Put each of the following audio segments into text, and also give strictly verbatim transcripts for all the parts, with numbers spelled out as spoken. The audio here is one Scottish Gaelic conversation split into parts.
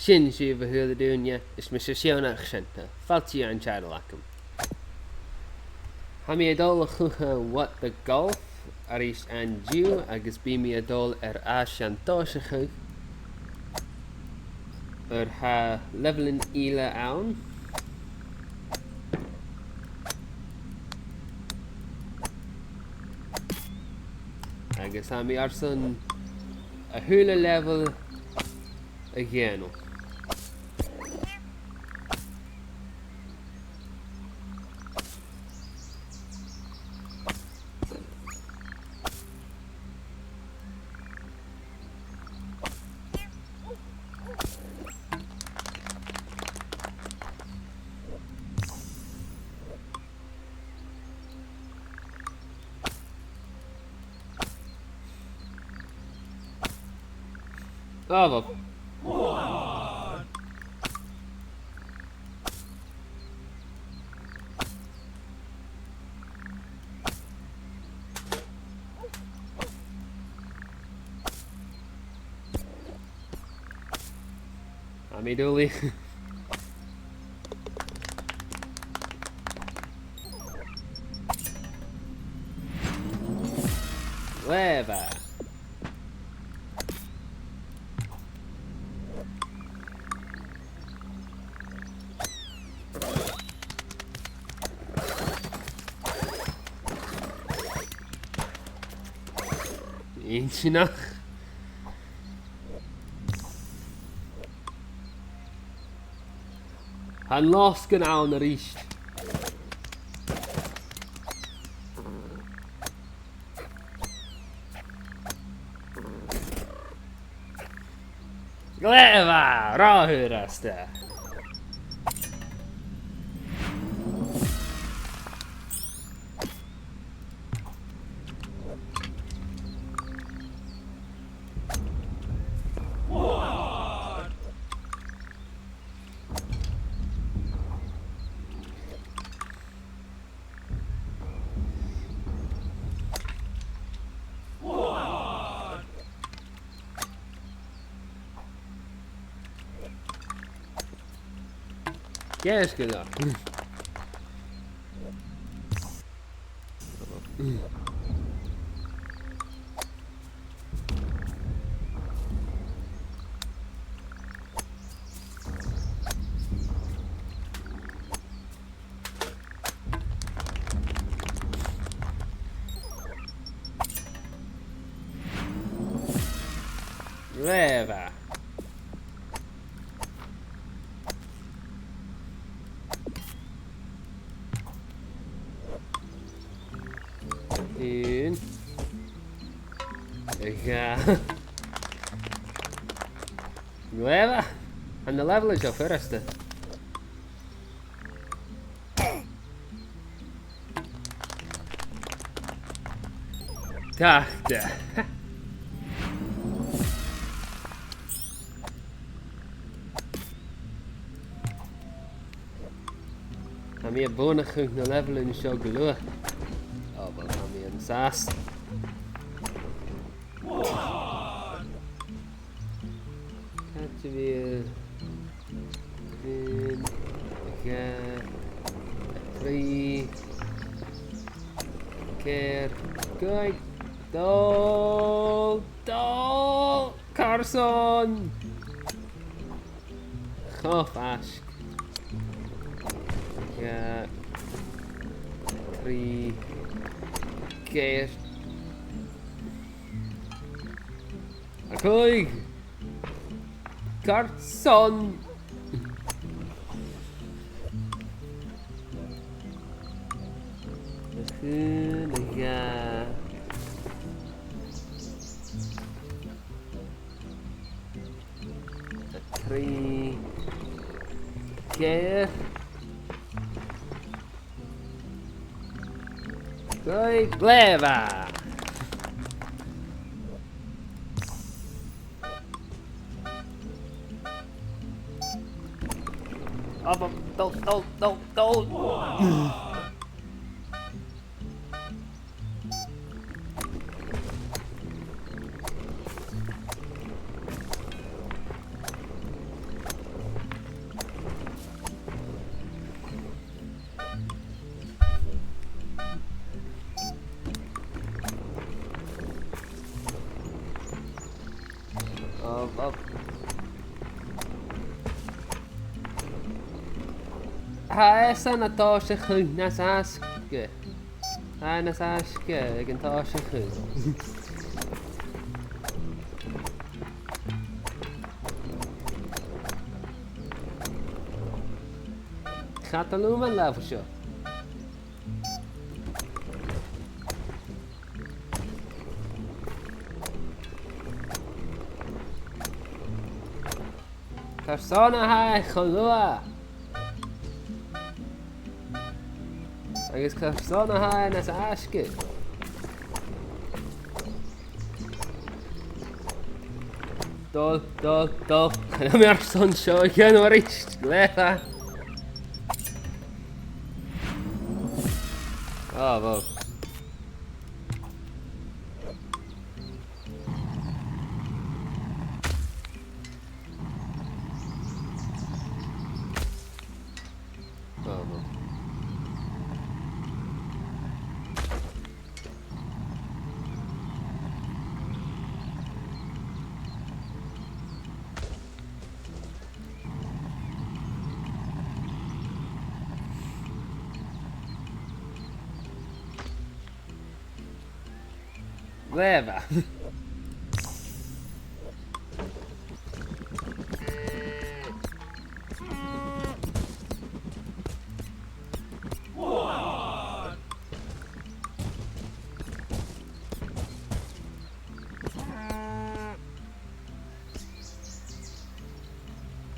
Sin sibh, a h-uile duine, is mise Seonaidh Seanta. Fàilte dhan t-seanail agam. Tha mi a' dol a chluich What the Golf a-rithist an-diugh agus bidh mi a' dol air ais an toiseach air tha leibheilean eile ann. Agus tha mi airson a h-uile leibheil a dhèanamh. Ah, bhuel. Tha mi duilich. Glè mhath. Inntinneach. Tha an losgann ann a-rithist. Glè mhath, ro fhurasta. Ceart gu leòr. Glè mhath. Aon. Dhà. Glè mhath. Tha na leibheilean seo furasta. Tachda. Tha mi a' buannachadh na leibheilean seo gu luath. O, uill, tha mi an sàs. Càit a bheil, aon, dhà, trì, ceithir, còig, dol, dol, carson! Cho faisg. Dhà, trì, ceithir. A còig! Carson! A h-aon, a dhà. A trì. Ceithir. Glè mhath. Up, up, dol, dol, dol, dol. Love. Tha e san a' tòiseachadh nas fhasa. Tha e nas fhasa aig an toiseach. Cha toil leam an level seo. Carson a tha e cho luath? Agus carson a tha e nas fhasa? Dol, dol, dol. Chan eil mi airson seo a dhèanamh a-rithist. Glè mhath. Ah, wow. Ah, wow. Glè mhath.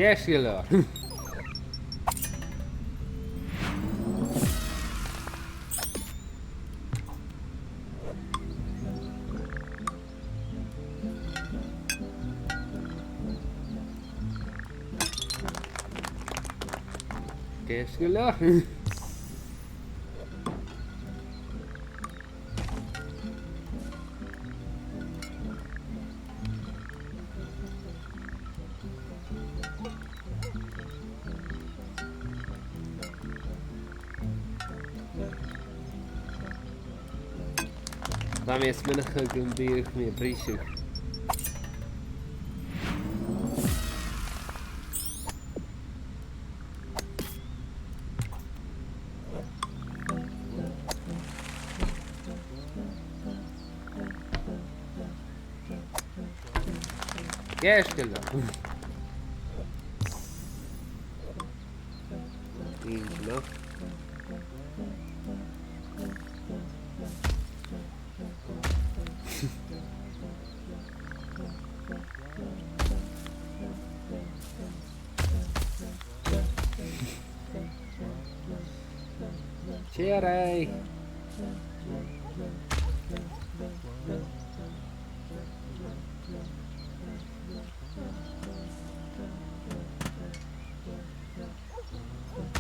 Ceart gu leòr. Ceart gu leòr. Bha mi a' smaoineachadh gum biodh mi a' briseadh. Ceart gu leòr. Inntinneach. Cheery!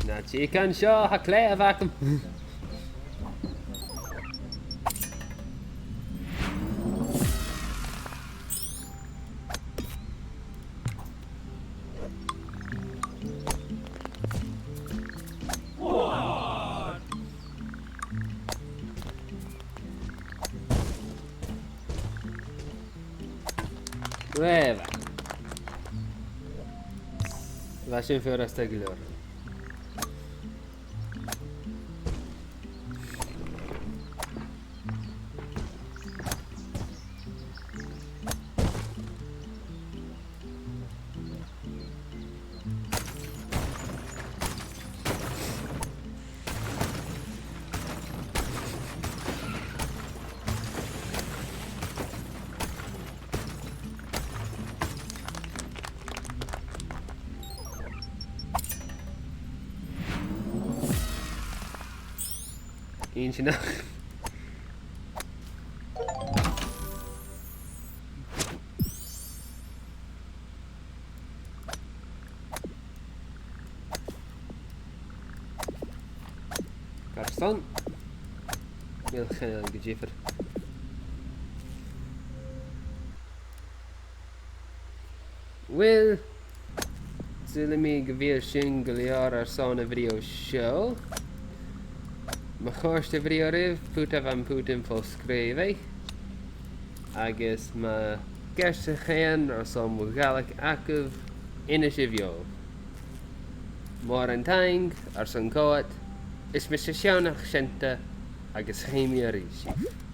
Na dìgean seo, tha claidheamh agam. Glè mhath. Bha sin furasta gu leòr. Inntinneach. Carson? Chan eil, chan eil e gu diofar. Uill, saoilidh mi gu bheil sin gu leòr airson a' bhideo seo. Ma chòrd a' bhideo ribh, putaibh am putan fo-sgrìobhaidh. Agus ma Ceart a Chian, airson mo Ghàidhlig agaibh, Inis a' Bheòil. Mòran taing airson coimhead, is mise Seònach Seunta agus chì mi a-rithist sibh.